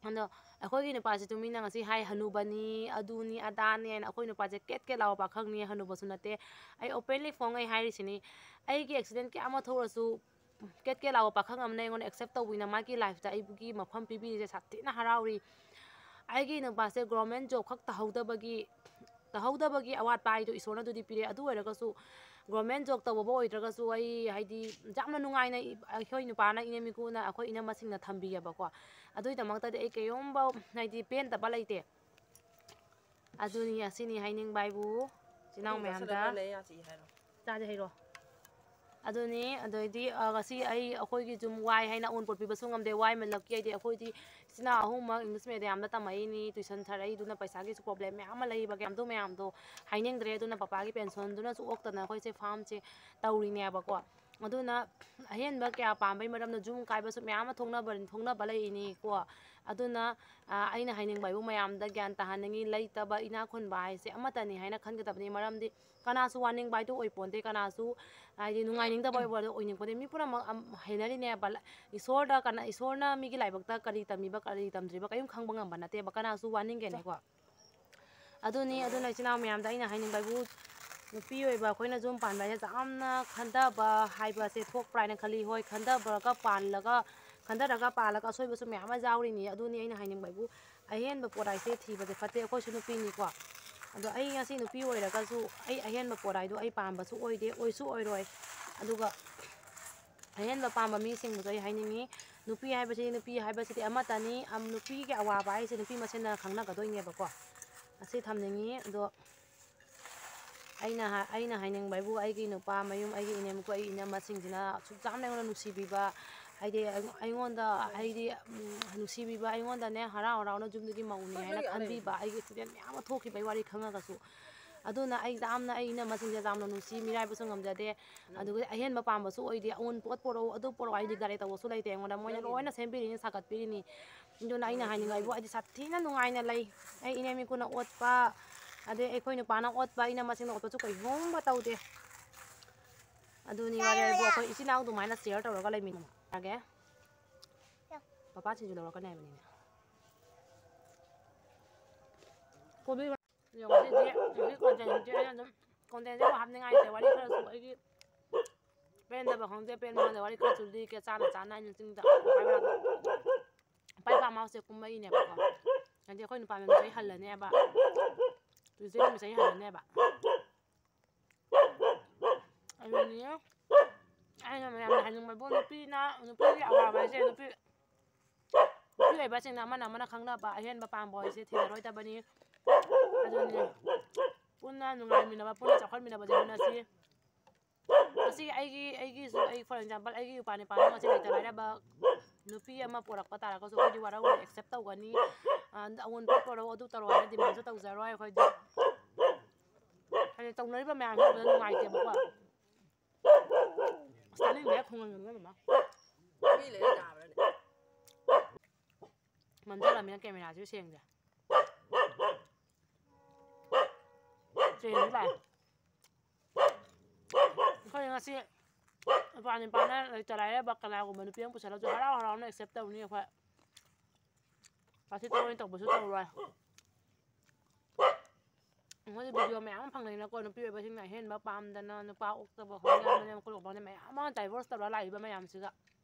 ꯑꯗꯣ ꯑꯩꯈꯣꯏꯒꯤ ꯅꯨꯄꯥꯁꯦ ꯇꯨꯃꯤꯟꯅ ꯉꯁꯤ ꯍꯥꯏ, "ꯍꯅꯨꯕꯅꯤ, ꯑꯗꯨꯅꯤ, ꯑꯗꯥꯅꯤ" ꯍꯥꯏꯅ꯫ ꯑꯩꯈꯣꯏ ꯅꯨꯄꯥꯁꯦ ꯀꯦꯠ ꯀꯦꯠ ꯂꯥꯎꯕ ꯄꯥꯈꯪꯅꯤ, ꯍꯅꯨꯕꯁꯨ ꯅꯠꯇꯦ꯫ ꯑꯩ openly ꯐꯣꯡꯉꯩ ꯍꯥꯏꯔꯤꯁꯤꯅꯤ, ꯑꯩꯒꯤ ꯑꯦꯛꯁꯤꯗꯦꯟ ꯀꯌꯥ ꯑꯃ ꯊꯣꯛꯂꯁꯨ ꯀꯦꯠ ꯀꯦꯠ ꯂꯥꯎꯕ ꯄꯥꯈꯪ ꯑꯃꯅ ꯑꯩꯉꯣꯟꯗ ꯑꯦꯛꯁꯦꯞ ꯇꯧꯕꯤꯅ ꯃꯥꯒꯤ ꯂꯥꯏꯐꯇ ꯑꯩꯒꯤ ꯃꯐꯝ ꯄꯤꯕꯤꯔꯤꯁꯦ ꯁꯥꯊꯤꯅ ꯍꯔꯥꯎꯔꯤ꯫ ꯑꯩꯒꯤ ꯅꯨꯄꯥꯁꯦ ꯒꯣꯔꯃꯦꯟ ꯖꯣꯕ ꯈꯛ ꯇꯧꯍꯧꯗꯕꯒꯤ, ꯇꯧꯍꯧꯗꯕꯒꯤ ꯑꯋꯥꯠꯄ ꯍꯥꯏꯗꯣ ꯏꯁꯣꯔꯅ ꯑꯗꯨꯗꯤ ꯄꯤꯔꯛꯑꯦ꯫ ꯑꯗꯨ ꯑꯣꯏꯔꯒꯁꯨ ꯒꯣꯔꯃꯦꯟ ꯖꯣꯕ ꯇꯧꯕꯕꯨ ꯑꯣꯏꯗ꯭ꯔꯒꯁꯨ ꯑꯩ, ꯍꯥꯏꯗꯤ, ꯌꯥꯝꯅ ꯅꯨꯡꯉꯥꯏꯅ ꯏ-, ꯑꯩꯈꯣꯏ ꯅꯨꯄꯥꯅ, ꯏꯅꯦꯝ ꯏꯀꯨꯅ, ꯑꯩꯈꯣꯏ ꯏꯅꯝꯃꯁꯤꯡꯅ ꯊꯝꯕꯤꯌꯦꯕꯀꯣ꯫ ꯑꯗꯨꯒꯤꯗꯃꯛꯇꯗꯤ ꯑꯩ ꯀꯩꯒꯨꯝꯕ, ꯍꯥꯏꯗꯤ, ꯄꯦꯟꯗꯕ ꯂꯩꯇꯦ꯫ ꯑꯗꯨꯅꯤ, ꯑꯁꯤꯅꯤ ꯍꯥꯏꯅꯤꯡꯕ ꯍꯥꯏꯕꯨ, ꯏꯆꯤꯟ ꯏꯅꯥꯎ ꯃꯅꯨꯡꯗ ꯃꯌꯥꯝꯗ ꯆꯥꯁꯤꯜꯂꯒ ꯂꯩ, ꯌꯥꯁꯤ ꯍꯥꯏꯔꯣ꯫ ꯆꯥꯁꯦ ꯍꯩꯔꯣ꯫ ꯑꯗꯨꯅꯤ, ꯑꯗꯩꯗꯤ, ꯑ, ꯉꯁꯤ ꯑꯩ, ꯑꯩꯈꯣꯏꯒꯤ ꯁꯨꯝ ꯋꯥꯏ ꯍꯥꯏꯅ ꯑꯋꯨꯟꯄꯣꯠ ꯄꯤꯕꯁꯨ ꯉꯝꯗꯦ, ꯋꯥꯏꯃꯜꯂꯛꯀꯤ꯫ ꯍꯥꯏꯗꯤ ꯑꯩꯈꯣꯏꯗꯤ ꯏꯆꯤꯟ ꯏꯅꯥꯎ ꯑꯍꯨꯝꯃꯛ ꯏꯪꯂꯤꯁ ꯃꯦꯗꯤꯌꯝꯗ ꯇꯝꯃꯛꯏꯅꯤ, ꯇꯨꯏꯁꯟ ꯊꯥꯔꯛꯏꯗꯨꯅ ꯄꯩꯁꯥꯒꯤꯁꯨ ꯄ꯭ꯔꯣꯕ꯭ꯂꯦꯝ ꯃꯌꯥꯝ ꯑꯃ ꯂꯩꯕ, ꯃꯌꯥꯝꯗꯣ ꯃꯌꯥꯝꯗꯣ ꯍꯥꯏꯅꯤꯡꯗ꯭ꯔꯦ꯫ ꯑꯗꯨꯅ ꯄꯄꯥꯒꯤ ꯄꯦꯟꯁꯟꯗꯨꯅꯁꯨ ꯑꯣꯛꯇꯅ ꯑꯩꯈꯣꯏꯁꯦ ꯐꯥꯔꯝꯁꯦ ꯇꯧꯔꯤꯅꯦꯕꯀꯣ꯫ ꯑꯗꯨꯅ ꯑꯍꯦꯟꯕ ꯀꯌꯥ ꯄꯥꯝꯕꯩ ꯃꯔꯝꯅ ꯌꯨꯝ ꯀꯥꯏꯕꯁꯨ ꯃꯌꯥꯝ ꯑꯃ ꯊꯣꯛꯅꯕ, ꯊꯣꯛꯅꯕ ꯂꯩꯔꯤꯅꯤꯀꯣ꯫ ꯑꯗꯨꯅ, ꯑ, ꯑꯩꯅ ꯍꯥꯏꯅꯤꯡꯕ ꯍꯥꯏꯕꯨ ꯃꯌꯥꯝꯗ ꯒ꯭ꯌꯥꯟ ꯇꯥꯍꯟꯅꯤꯡꯉꯤ, ꯂꯩꯇꯕ ꯏꯅꯥꯛ ꯈꯨꯟꯕ ꯍꯥꯏꯁꯦ ꯑꯃꯠꯇꯅꯤ ꯍꯥꯏꯅ ꯈꯟꯒꯗꯕꯅꯤ꯫ ꯃꯔꯝꯗꯤ ꯀꯅꯥꯁꯨ ꯋꯥꯅꯤꯡꯕ ꯍꯥꯏꯗꯣ ꯑꯣꯏꯄꯣꯟꯇꯦ, ꯀꯅꯥꯁꯨ ꯍꯥꯏꯗꯤ ꯅꯨꯡꯉꯥꯏꯅꯤꯡꯗꯕ ꯑꯣꯏꯕ ꯑꯣꯏꯅꯤꯡꯄꯣꯟꯇꯦ꯫ ꯃꯤ ꯄꯨꯝꯅꯃꯛ ꯑꯝ-, ꯍꯩꯅꯔꯤꯅꯦꯕ꯫ ꯂ-, ꯏꯁꯣꯔꯗ ꯀꯅꯥ, ꯏꯁꯣꯔꯅ ꯃꯤꯒꯤ ꯂꯥꯏꯕꯛꯇ ꯀꯔꯤ ꯇꯝꯃꯤꯕ, ꯀꯔꯤ ꯇꯝꯗ꯭ꯔꯤꯕ ꯀꯔꯤꯝ ꯈꯪꯕ ꯉꯝꯕ ꯅꯠꯇꯦꯕ, ꯀꯅꯥꯁꯨ ꯋꯥꯅꯤꯡꯒꯦꯅꯦꯀꯣ꯫ ꯑꯗꯨꯅꯤ, ꯑꯗꯨꯅ ꯏꯆꯤꯟ ꯏꯅꯥꯎ ꯃꯌꯥꯝꯗ ꯑꯩꯅ ꯍꯥꯏꯅꯤꯡꯕ ꯍꯥꯏꯕꯨ, ꯅꯨꯄꯤ ꯑꯣꯏꯕ ꯑꯩꯈꯣꯏꯅ ꯌꯨꯝ ꯄꯥꯟꯕ ꯍꯥꯏꯁꯦ ꯌꯥꯝꯅ ꯈꯟꯊꯕ ꯍꯥꯏꯕꯁꯦ ꯊꯣꯛꯄ꯭ꯔꯥ ꯍꯥꯏꯅ ꯈꯜꯂꯤ꯫ ꯍꯣꯏ, ꯈꯟꯊꯕꯒ ꯄꯥꯜꯂꯒ, ꯈꯟꯊꯔꯒ ꯄꯥꯜꯂꯒ ꯑꯁꯣꯏꯕꯁꯨ ꯃꯌꯥꯝ ꯑꯃ ꯌꯥꯎꯔꯤꯅꯤ꯫ ꯑꯗꯨꯅꯤ ꯑꯩꯅ ꯍꯥꯏꯅꯤꯡꯕ ꯍꯥꯏꯕꯨ, ꯑꯍꯦꯟꯕ ꯄꯣꯠ ꯍꯥꯏꯁꯦ ꯊꯤꯕꯁꯦ ꯐꯠꯇꯦ꯫ ꯑꯩꯈꯣꯏꯁꯨ ꯅꯨꯄꯤꯅꯤꯀꯣ꯫ ꯑꯗꯣ ꯑꯩ ꯉꯁꯤ ꯅꯨꯄꯤ ꯑꯣꯏꯔꯒꯁꯨ ꯑꯩ ꯑꯍꯦꯟꯕ ꯄꯣꯠ ꯍꯥꯏꯗꯣ ꯑꯩ ꯄꯥꯝꯕꯁꯨ ꯑꯣꯏꯗꯦ, ꯑꯣꯏꯁꯨ ꯑꯣꯏꯔꯣꯏ꯫ ꯑꯗꯨꯒ ꯑꯍꯦꯟꯕ ꯄꯥꯝꯕ ꯃꯤꯁꯤꯡꯕꯨꯁꯨ ꯑꯩ ꯍꯥꯏꯅꯤꯡꯉꯤ, ꯅꯨꯄꯤ ꯍꯥꯏꯕꯁꯤ, ꯅꯨꯄꯤ ꯍꯥꯏꯕꯁꯤꯗꯤ ꯑꯃꯠꯇꯅꯤ꯫ ꯑꯝ, ꯅꯨꯄꯤꯒꯤ ꯑꯋꯥꯕ ꯍꯥꯏꯁꯦ ꯅꯨꯄꯤ ꯃꯁꯦꯟꯅ ꯈꯪꯅꯒꯗꯣꯏꯅꯦꯕꯀꯣ꯫ ꯑꯁꯤ ꯊꯝꯅꯤꯡꯉꯤ꯫ ꯑꯗꯣ ꯑꯩꯅ ꯍꯥ-, ꯑꯩꯅ ꯍꯥꯏꯅꯤꯡꯕ ꯍꯥꯏꯕꯨ, ꯑꯩꯒꯤ ꯅꯨꯄꯥ ꯃꯌꯨꯝ, ꯑꯩꯒꯤ ꯏꯅꯦꯝ ꯏꯀꯨ, ꯑꯩꯒꯤ ꯏꯅꯝꯃꯁꯤꯡꯁꯤꯅ ꯑꯁꯨꯛ ꯌꯥꯝꯅ ꯑꯩꯉꯣꯟꯗ ꯅꯨꯡꯁꯤꯕꯤꯕ, ꯍꯥꯏꯗꯤ ꯑꯩꯉꯣꯟꯗ, ꯍꯥꯏꯗꯤ, ꯎꯝ, ꯅꯨꯡꯁꯤꯕꯤꯕ, ꯑꯩꯉꯣꯟꯗꯅꯦ ꯍꯔꯥꯎ ꯍꯔꯥꯎꯅ ꯌꯨꯝꯗꯒꯤ ꯃꯧꯅꯤ ꯍꯥꯏꯅ ꯈꯟꯕꯤꯕ, ꯑꯩꯒꯤ ꯑꯦꯛꯁꯤꯗꯦꯟ ꯃꯌꯥꯝ ꯑꯃ ꯊꯣꯛꯈꯤꯕꯒꯤ ꯋꯥꯔꯤ ꯈꯪꯉꯒꯁꯨ꯫ ꯑꯗꯨꯅ ꯑꯩ ꯌꯥꯝꯅ ꯑꯩ ꯏꯅꯝꯃꯁꯤꯡꯁꯦ ꯌꯥꯝꯅ ꯅꯨꯡꯁꯤ, ꯃꯤꯔꯥꯏꯕꯁꯨ ꯉꯝꯖꯗꯦ꯫ ꯑꯗꯨꯒ ꯑꯍꯦꯟꯕ ꯄꯥꯝꯕꯁꯨ ꯑꯣꯏꯗꯦ꯫ ꯑꯎꯟꯄꯣꯠ ꯄꯨꯔꯛꯎ, ꯑꯗꯨ ꯄꯨꯔꯛꯎ ꯍꯥꯏꯗꯤ ꯗꯤꯒꯥꯔꯦ ꯇꯧꯕꯁꯨ ꯂꯩꯇꯦ ꯑꯩꯉꯣꯟꯗ꯫ ꯃꯣꯏꯅ ꯂꯣꯏꯅ ꯁꯦꯝꯕꯤꯔꯤꯅꯤ, ꯁꯥꯒꯠꯄꯤꯔꯤꯅꯤ꯫ ꯑꯗꯨꯅ ꯑꯩꯅ ꯍꯥꯏꯅꯤꯡꯉꯛꯏꯕꯨ, ꯑꯩꯗꯤ ꯁꯥꯊꯤꯅ ꯅꯨꯡꯉꯥꯏꯅ ꯂꯩ꯫ ꯑꯩ ꯏꯅꯦꯝ ꯏꯀꯨꯅ ꯑꯣꯠꯄ, ꯑꯗꯩ ꯑꯩꯈꯣꯏ ꯅꯨꯄꯥꯅ ꯑꯣꯠꯄ, ꯏꯅꯝꯃꯁꯤꯡꯅ ꯑꯣꯠꯄꯁꯨ ꯀꯩꯒꯨꯝꯕ ꯇꯧꯗꯦ꯫ ꯑꯗꯨꯅꯤ ꯋꯥꯔꯤ ꯍꯥꯏꯕꯨ, ꯑꯩꯈꯣꯏ ꯏꯆꯤꯟ ꯏꯅꯥꯎ ꯑꯗꯨꯃꯥꯏꯅ ꯁꯤꯌꯔ ꯇꯧꯔꯒ ꯂꯩꯃꯤꯟꯅꯒꯦ꯫ ꯄꯄꯥ ꯁꯤꯡꯖꯨ ꯂꯧꯔꯛꯀꯅꯤ ꯍꯥꯏꯕꯅꯤꯅꯦ꯫ ꯀꯣꯕꯤ ꯉꯁꯤꯗꯤ ꯍꯧꯖꯤꯛ ꯀꯣꯟꯇꯦꯟꯁꯦ ꯑꯩꯅ ꯑꯗꯨꯝ, ꯀꯣꯟꯇꯦꯟꯁꯦ ꯑꯃꯨꯛ ꯍꯥꯞꯅꯤꯡꯉꯥꯏꯁꯦ, ꯋꯥꯔꯤ ꯈꯔꯁꯨ ꯑꯩꯒꯤ ꯄꯦꯟꯗꯕ ꯈꯪꯗꯦ, ꯄꯦꯟꯕ ꯈꯪꯗꯦ, ꯋꯥꯔꯤ ꯈꯔꯁꯨ ꯂꯤꯒꯦ, ꯆꯥꯅ ꯆꯥꯅ ꯑꯩꯅ ꯆꯤꯡꯗ ꯄꯥꯏ ꯐꯥꯝ ꯍꯥꯎꯁꯁꯦ ꯀꯨꯝꯃꯛꯏꯅꯦꯕꯀꯣ꯫ ꯍꯥꯏꯗꯤ ꯑꯩꯈꯣꯏ ꯅꯨꯄꯥ ꯃꯌꯥꯝꯁꯨ ꯑꯩ ꯍꯜꯂꯅꯦꯕ꯫ ꯇꯨꯏꯁꯗꯦ ꯅꯨꯃꯤꯠꯁꯦ ꯑꯩ ꯍꯜꯂꯅꯦꯕ꯫ ꯑꯗꯨꯅꯤ ꯑꯩꯅ ꯃꯌꯥꯝꯅ ꯍꯥꯏꯅꯤꯡꯕꯕꯨ, ꯅꯨꯄꯤꯅ, ꯅꯨꯄꯤꯒꯤ ꯑꯋꯥꯕ ꯍꯥꯏꯁꯦ ꯅꯨꯄꯤ, ꯅꯨꯄꯤ ꯑꯣꯏꯕꯁꯤꯡꯅ ꯑꯃꯅ ꯑꯃꯅ ꯈꯪꯅꯕ ꯑꯍꯦꯟꯕ ꯄꯥꯝꯕ ꯍꯥꯏꯁꯦ ꯊꯦꯡꯅꯔꯣꯏꯗꯕꯅꯤ꯫ ꯑꯗꯨꯅꯤ ꯄꯨꯟꯅ ꯅꯨꯡꯉꯥꯏꯃꯤꯟꯅꯕ, ꯄꯨꯟꯅ ꯆꯥꯎꯈꯠꯃꯤꯟꯅꯕꯁꯦ ꯍꯣꯠꯅꯁꯤ꯫ ꯉꯁꯤ ꯑꯩꯒꯤ, ꯑꯩꯒꯤꯁꯨ, ꯑꯩ, for example, ꯑꯩꯒꯤ ꯏꯄꯥ ꯅꯤꯄꯥꯅ ꯉꯁꯤ ꯂꯩꯇ ꯂꯥꯏꯔꯕ ꯅꯨꯄꯤ ꯑꯃ ꯄꯣꯔꯛꯄ ꯇꯥꯔꯒꯁꯨ ꯑꯩꯈꯣꯏꯗꯤ ꯋꯥꯔꯧꯅ accept ꯇꯧꯒꯅꯤ꯫ ꯑ, ꯑꯑꯣꯟꯕ ꯄꯣꯔꯛꯑꯣ, ꯑꯗꯨ ꯇꯧꯔꯛꯑꯣ ꯍꯥꯏꯅ demandꯁꯨ ꯇꯧꯖꯔꯣꯏ ꯑꯩꯈꯣꯏꯗꯤ꯫ ꯍꯥꯏꯗꯤ ꯇꯧꯅꯔꯤꯕ ꯃꯌꯥꯝꯁꯦ ꯎꯕꯗ ꯅꯨꯡꯉꯥꯏꯇꯦꯕꯀꯣ꯫ ꯑꯁ, ꯇꯥꯅꯤꯡꯗꯦ, ꯈꯣꯡꯒꯪꯒꯅꯨ ꯃꯃꯥ꯫ ꯃꯤ ꯂꯩꯔ ꯇꯥꯕ꯭ꯔꯅꯦ? ꯃꯝꯁꯤꯜꯂꯝꯅꯤꯅ cameraꯁꯤꯁꯨ ꯁꯦꯡꯗꯦ꯫ ꯆꯦꯡꯁꯨ ꯂꯥꯛꯑꯦ꯫ ꯑꯩꯈꯣꯏ ꯉꯁꯤ ꯅꯨꯄꯥ ꯅꯤꯄꯥꯅ ꯂꯩꯇ ꯂꯥꯏꯔꯕ ꯀꯅꯥꯒꯨꯝꯕ ꯅꯨꯄꯤ ꯑꯃ ꯄꯨꯁꯜꯂꯁꯨ ꯍꯔꯥꯎ ꯍꯔꯥꯎꯅ accept ꯇꯧꯅꯤ ꯑꯩꯈꯣꯏ꯫ ꯄꯥꯔꯇꯤ ꯇꯧꯔꯣꯏ ꯇꯧꯕꯁꯨ ꯇꯧꯔꯣꯏ꯫ ꯑꯩꯈꯣꯏꯗꯤ video ꯃꯌꯥꯝ ꯑꯃ ꯐꯪꯅꯩꯅꯀꯣ, ꯅꯨꯄꯤ ꯑꯣꯏꯕꯁꯤꯡꯅ ꯑꯍꯦꯟꯕ ꯄꯥꯝꯗꯅ ꯅꯨꯄꯥ ꯑꯣꯛꯇꯕ ꯍꯣꯠꯅꯗꯅ ꯃꯀꯨ ꯂꯣꯛꯄꯅ ꯃꯌꯥꯝ ꯑꯃ divorce ꯇꯧꯔ ꯂꯥꯛꯏꯕ ꯃꯌꯥꯝꯁꯤꯒ꯫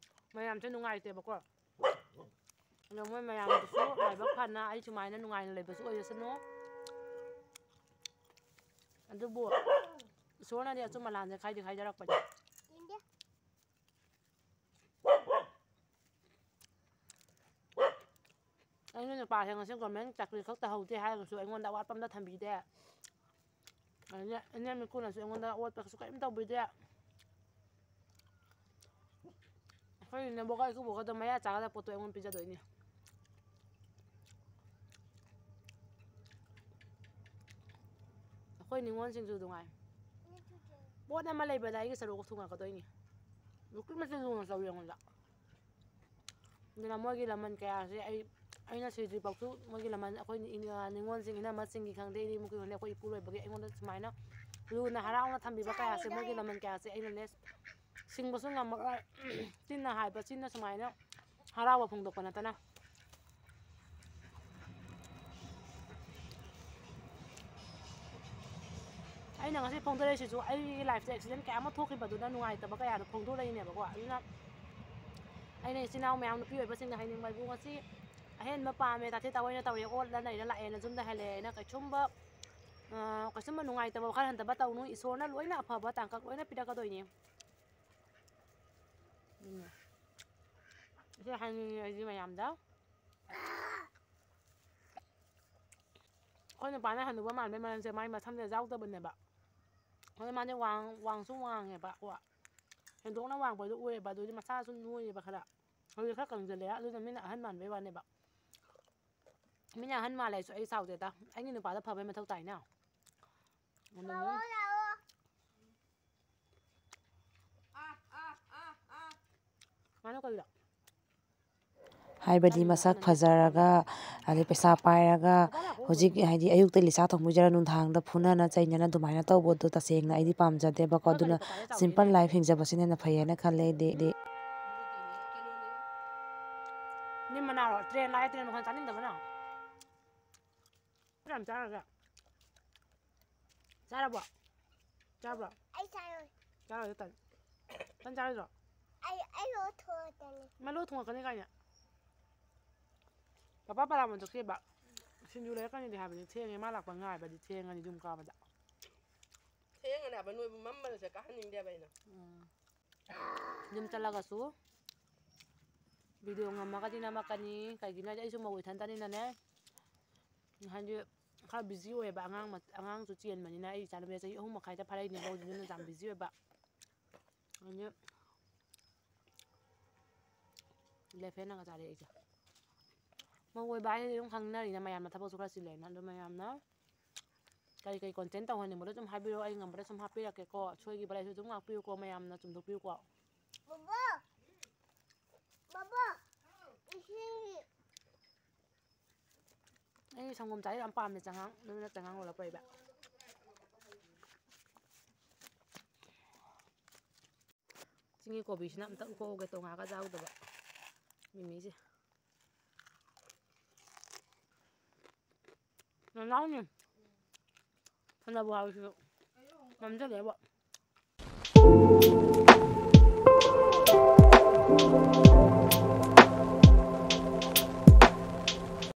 ꯃꯌꯥꯝꯁꯦ ꯅꯨꯡꯉꯥꯏꯇꯦꯕꯀꯣ꯫ ꯑꯗꯣ ꯃꯣꯏ ꯃꯌꯥꯝꯗꯨꯁꯨ ꯂꯥꯏꯕꯛ ꯐꯅ ꯑꯩ ꯁꯨꯃꯥꯏꯅ ꯅꯨꯡꯉꯥꯏꯅ ꯂꯩꯕꯁꯨ ꯑꯣꯏꯖꯁꯅꯨ꯫ ꯑꯗꯨꯕꯨ ꯏꯁꯣꯔꯅꯗꯤ ꯑꯆꯨꯝ ꯑꯂꯥꯟꯁꯦ ꯈꯥꯏꯗꯤ ꯈꯥꯏꯖꯔꯛꯄꯅꯦ꯫ ꯑꯩꯅ ꯅꯨꯄꯥꯁꯦ ꯉꯁꯤ government ꯆꯥꯀ꯭ꯔꯤ ꯈꯛ ꯇꯧꯍꯧꯗꯦ ꯍꯥꯏꯔꯒꯁꯨ ꯑꯩꯉꯣꯟꯗ ꯑꯋꯥꯠꯄ ꯑꯝꯇ ꯊꯝꯕꯤꯗꯦ꯫ ꯑꯗꯨꯅ ꯏꯅꯦꯝ ꯏꯀꯨꯅꯁꯨ ꯑꯩꯉꯣꯟꯗ ꯑꯋꯥꯠꯄ ꯀꯩꯁꯨ ꯀꯔꯤꯝ ꯇꯧꯕꯤꯗꯦ꯫ ꯑꯩꯈꯣꯏ ꯅꯦꯝꯕꯣꯛꯀ ꯏꯀꯨꯕꯣꯛꯀꯗꯣ ꯃꯌꯥ ꯆꯥꯒꯗꯕ ꯄꯣꯠꯇꯣ ꯑꯩꯉꯣꯟꯗ ꯄꯤꯖꯗꯣꯏꯅꯤ꯫ ꯑꯩꯈꯣꯏ ꯅꯤꯉꯣꯜꯁꯤꯡꯁꯨ ꯅꯨꯡꯉꯥꯏ꯫ ꯄꯣꯠ ꯑꯃ ꯂꯩꯕꯗ ꯑꯩꯒꯤ ꯁꯔꯨꯛ ꯊꯨꯡꯉꯛꯀꯗꯣꯏꯅꯤ꯫ ꯑꯗꯨꯛꯀꯤ ꯃꯇꯤꯛ ꯂꯨꯅ ꯇꯧꯏ ꯑꯩꯉꯣꯟꯗ꯫ ꯑꯗꯨꯅ ꯃꯣꯏꯒꯤ ꯂꯃꯟ ꯀꯌꯥꯁꯦ ꯑꯩ, ꯑꯩꯅ ꯁꯤꯗ꯭ꯔꯤꯐꯥꯎꯁꯨ ꯃꯣꯏꯒꯤ ꯂꯃꯟ, ꯑꯩꯈꯣꯏ ꯅꯤ-, ꯅꯤꯉꯣꯜꯁꯤꯡ, ꯏꯅꯝꯃꯁꯤꯡꯒꯤ ꯈꯪꯗꯦ, ꯏꯅꯦꯝꯃꯒꯤ ꯈꯪꯗꯦ, ꯑꯩꯈꯣꯏ ꯏꯄꯨꯔꯣꯏꯕꯒꯤ ꯑꯩꯉꯣꯟꯗ ꯁꯨꯃꯥꯏꯅ ꯂꯨꯅ ꯍꯔꯥꯎꯅ ꯊꯝꯕꯤꯕ ꯀꯌꯥꯁꯦ, ꯃꯣꯏꯒꯤ ꯂꯃꯟ ꯀꯌꯥꯁꯦ ꯑꯩꯅ ꯂꯦꯁ ꯁꯤꯡꯕꯁꯨ ꯉꯝꯃꯔꯣꯏ꯫ ꯆꯤꯟꯅ ꯍꯥꯏꯕ, ꯆꯤꯟꯅ ꯁꯨꯃꯥꯏꯅ ꯍꯔꯥꯎꯕ ꯐꯣꯡꯗꯣꯛꯄ ꯅꯠꯇꯅ꯫ ꯑꯩꯅ ꯉꯁꯤ ꯐꯣꯡꯗꯣꯔꯛꯏꯁꯤꯁꯨ ꯑꯩꯒꯤ life ꯇ accident ꯀꯌꯥ ꯑꯃ ꯊꯣꯛꯈꯤꯕꯗꯨꯅ ꯅꯨꯡꯉꯥꯏꯇꯕ ꯀꯌꯥꯗꯣ ꯐꯣꯡꯗꯣꯔꯛꯏꯅꯦꯕꯀꯣ꯫ ꯑꯗꯨꯅ ꯑꯩꯅ ꯏꯆꯤꯟ ꯏꯅꯥꯎ ꯃꯌꯥꯝ, ꯅꯨꯄꯤ ꯑꯣꯏꯕꯁꯤꯡꯅ ꯍꯥꯏꯅꯤꯡꯕ ꯍꯥꯏꯕꯨ, ꯉꯁꯤ ꯑꯍꯦꯟꯕ ꯄꯥꯝꯃꯦ, ꯇꯥꯊꯤ ꯇꯥꯑꯣꯏꯅ ꯇꯧꯔꯦ, ꯑꯣꯠꯂ ꯂꯩꯔ ꯂꯥꯛꯑꯦꯅ ꯌꯨꯝꯗ ꯍꯜꯂꯛꯑꯦꯅ ꯀꯩꯁꯨꯝꯕ, ꯑ, ꯀꯩꯁꯨꯝꯕ ꯅꯨꯡꯉꯥꯏꯇꯕ ꯋꯥꯈꯜ ꯍꯟꯊꯕ ꯇꯧꯅꯨ꯫ ꯏꯁꯣꯔꯅ ꯂꯣꯏꯅ ꯑꯐꯕ ꯇꯥꯡꯀꯛ ꯂꯣꯏꯅ ꯄꯤꯔꯛꯀꯗꯣꯏꯅꯤ꯫ ꯑꯗꯨꯅꯦ꯫ ꯁꯤ ꯍꯥꯏꯅꯤꯡꯉꯤ ꯑꯩꯗꯤ ꯃꯌꯥꯝꯗ꯫ ꯑꯩꯈꯣꯏ ꯅꯨꯄꯥꯅ ꯍꯅꯨꯕ ꯃꯥꯟꯕꯩ ꯃꯔꯝꯁꯦ ꯃꯥꯏ ꯃꯁꯝꯁꯦ ꯌꯥꯎꯗꯕꯅꯦꯕ꯫ ꯑꯗꯣ ꯃꯥꯁꯦ ꯋꯥꯡ-, ꯋꯥꯡꯁꯨ ꯋꯥꯡꯉꯦꯕ, ꯀꯣ꯫ ꯍꯦꯟꯗꯣꯛꯅ ꯋꯥꯡꯕꯗꯣ ꯑꯣꯏꯌꯦꯕ, ꯑꯗꯨꯗꯤ ꯃꯁꯥꯁꯨ ꯅꯣꯏꯌꯦꯕ ꯈꯔ꯫ ꯍꯧꯖꯤꯛ ꯈꯔ ꯀꯪꯁꯤꯜꯂꯦ, ꯑꯗꯨꯅ ꯃꯤꯅ ꯑꯍꯟ ꯃꯥꯟꯕꯩ ꯋꯥꯅꯦꯕ꯫ ꯃꯤꯅ ꯑꯍꯟ ꯃꯥꯜꯂꯦ ꯍꯥꯏꯁꯨ ꯑꯩ ꯁꯥꯎꯗꯦꯗ꯫ ꯑꯩꯒꯤ ꯅꯨꯄꯥꯗꯣ ꯐꯕꯩ ꯃꯊꯧ ꯇꯥꯏꯅ꯫ ꯑꯗꯨꯅ ꯃꯥꯅ ꯀꯔꯤꯗ? ꯍꯥꯏꯕꯗꯤ ꯃꯁꯛ ꯐꯖꯔꯒ, ꯑꯗꯩ ꯄꯩꯁꯥ ꯄꯥꯏꯔꯒ, ꯍꯧꯖꯤꯛ ꯍꯥꯏꯗꯤ ꯑꯌꯨꯛꯇ ꯂꯤꯆꯥ ꯊꯣꯡꯕ ꯄꯤꯖꯔ ꯅꯨꯡꯗꯥꯡꯗ ꯐꯨꯅꯅ ꯆꯩꯅꯅ ꯑꯗꯨꯃꯥꯏꯅ ꯇꯧꯕꯗꯣ ꯇꯁꯦꯡꯅ ꯑꯩꯗꯤ ꯄꯥꯝꯖꯗꯦꯕꯀꯣ꯫ ꯑꯗꯨꯅ simple life ꯍꯤꯡꯖꯕꯁꯤꯅ ꯍꯦꯟꯅ ꯐꯩ ꯍꯥꯏꯅ ꯈꯜꯂꯦ ꯑꯩꯗꯤ, ꯑꯩꯗꯤ꯫ ꯅꯤꯝ ꯃꯅꯥꯔꯣ? ꯇ꯭ꯔꯦꯟ ꯂꯥꯛꯑꯦ, ꯇ꯭ꯔꯦꯟ ꯃꯈꯣꯟ ꯇꯥꯅꯤꯡꯗꯕꯅ꯫ ꯌꯥꯝ ꯆꯥꯔꯒ꯫ ꯆꯥꯔꯕꯣ? ꯆꯥꯕ꯭ꯔꯣ? ꯑꯩ ꯆꯥꯔꯣꯏ꯫ ꯆꯥꯔꯣꯏ, ꯇꯟ꯫ ꯇꯟ ꯆꯥꯔꯣꯏꯗ꯭ꯔꯣ? ꯑꯩ, ꯑꯩ ꯂꯣꯏ ꯊꯣꯡꯉꯛꯀꯅꯤ꯫ ꯃꯥ ꯂꯣꯏ ꯊꯣꯡꯉꯛꯀꯅꯤ ꯀꯥꯏꯅ? ꯄꯄꯥ ꯄꯂꯥꯃꯣꯟ ꯆꯠꯈꯤꯕ꯫ ꯁꯤꯡꯖꯨ ꯂꯩꯔꯛꯀꯅꯤꯗꯤ ꯍꯥꯏꯕꯅꯤ꯫ ꯊꯦꯡꯉꯦ, ꯃꯥ ꯂꯥꯛꯄ ꯉꯥꯏꯕꯗꯤ ꯊꯦꯡꯉꯅꯤ ꯌꯨꯝ ꯀꯥꯕꯗ꯫ ꯊꯦꯡꯉꯅꯤ ꯍꯥꯏꯕ, ꯅꯣꯏꯕꯨ ꯃꯝꯕꯗ ꯆꯠ ꯀꯥꯍꯟꯅꯤꯡꯗꯦ ꯍꯥꯏꯕ ꯑꯩꯅ꯫ ꯎꯝ꯫ ꯌꯨꯝ ꯆꯠꯂꯒꯁꯨ video ꯉꯝꯃꯒꯗꯤ ꯅꯝꯃꯛꯀꯅꯤ꯫ ꯀꯩꯒꯤꯅꯣ ꯍꯥꯏꯗꯤ ꯑꯩꯁꯨ ꯃꯧ ꯏꯊꯟꯇꯅꯤꯅꯅꯦ꯫ ꯍꯥꯏꯗꯤ ꯈꯔ busy ꯑꯣꯏꯌꯦꯕ꯫ ꯑꯉꯥꯡ ꯃ-, ꯑꯉꯥꯡꯁꯨ ꯆꯦꯟꯕꯅꯤꯅ ꯑꯩ ꯏꯆꯥꯅꯨꯄꯤꯁꯦ ꯆꯍꯤ ꯑꯍꯨꯝ ꯃꯈꯥꯏꯗ ꯐꯥꯔꯛꯏꯅꯦꯕ꯫ ꯍꯧꯖꯤꯛ ꯑꯗꯨꯅ ꯌꯥꯝ busy ꯑꯣꯏꯕ꯫ ꯑꯗꯨ left handꯅꯒ ꯆꯥꯔꯦ ꯑꯩꯁꯦ꯫ ꯃꯧ ꯑꯣꯏꯕ ꯍꯥꯏꯁꯤꯗꯤ ꯑꯗꯨꯝ ꯈꯪꯅꯔꯤꯅ ꯃꯌꯥꯝꯅ ꯊꯕꯛꯁꯨ ꯈꯔ ꯆꯤꯜꯂꯦꯅ꯫ ꯑꯗꯣ ꯃꯌꯥꯝꯅ ꯀꯔꯤ ꯀꯔꯤ content ꯇꯧꯍꯟꯅꯤꯡꯕꯗꯣ ꯑꯗꯨꯝ ꯍꯥꯏꯕꯤꯔꯛꯑꯣ, ꯑꯩ ꯉꯝꯕꯗ ꯁꯨꯝ ꯍꯥꯞꯄꯤꯔꯛꯀꯦꯀꯣ꯫ ꯁꯣꯏꯈꯤꯕ ꯂꯩꯔꯁꯨ ꯑꯗꯨꯝ ꯉꯥꯛꯄꯤꯌꯨꯀꯣ, ꯃꯌꯥꯝꯅ ꯆꯨꯝꯊꯣꯛꯄꯤꯌꯨꯀꯣ꯫ ꯕꯣꯕꯣ, ꯕꯣꯕꯣ, ꯏꯁꯤꯡ꯫ ꯑꯩ ꯁꯪꯒꯣꯝ ꯆꯥꯁꯦ ꯌꯥꯝ ꯄꯥꯝꯃꯦ, ꯆꯉꯥꯡ꯫ ꯑꯗꯨꯅ ꯆꯉꯥꯡ ꯂꯣꯜꯂꯛꯄ ꯑꯩꯕ꯫ ꯆꯤꯡꯒꯤ ꯀꯣꯕꯤꯁꯤꯅ ꯑꯝꯇ ꯎꯈꯣꯛꯎꯒꯦ ꯇꯣ, ꯉꯥꯒ ꯆꯥꯎꯗꯕ ꯃꯤꯃꯤꯁꯦ꯫ ꯅꯅꯥꯎꯅꯤ꯫ ꯐꯅꯕꯨ ꯍꯥꯎꯔꯁꯨ ꯃꯝꯁꯤꯜꯂꯛꯑꯦꯕꯣ꯫